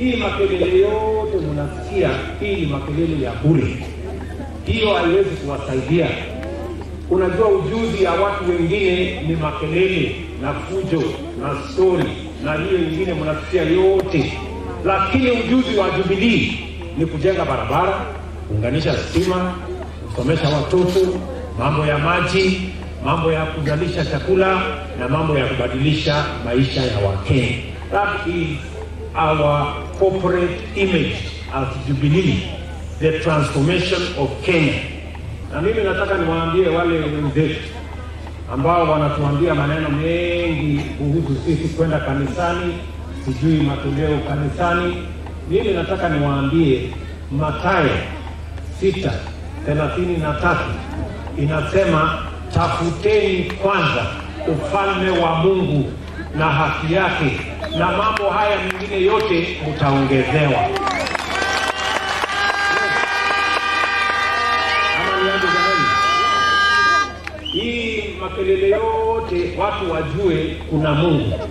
Hii makelele yote mnasikia, hii ni makelele ya bure. Hiyo haiwezi kuwasaidia. Unajua ujuzi ya watu wengine ni makelele na fujo na story na hiyo ingine mnasikia yote, lakini ujuzi wa Jubilee ni kujenga barabara, kuunganisha stima, kusomesha watoto, mambo ya maji, mambo ya kuzalisha chakula na mambo ya kubadilisha maisha ya Wakenya. That is our corporate image as Jubilee, the transformation of Kenya. Na mimi nataka niwaambie wale wenzetu ambao wanatuambia maneno mengi kuhusu sisi kwenda kanisani, sijui matoleo kanisani. Mimi nataka niwaambie Mathayo 6:33 inasema, tafuteni kwanza ufalme wa Mungu na haki yake, na mambo haya mengine yote mtaongezewa. Ama nianze jamani? Hii makelele yote watu wajue kuna Mungu.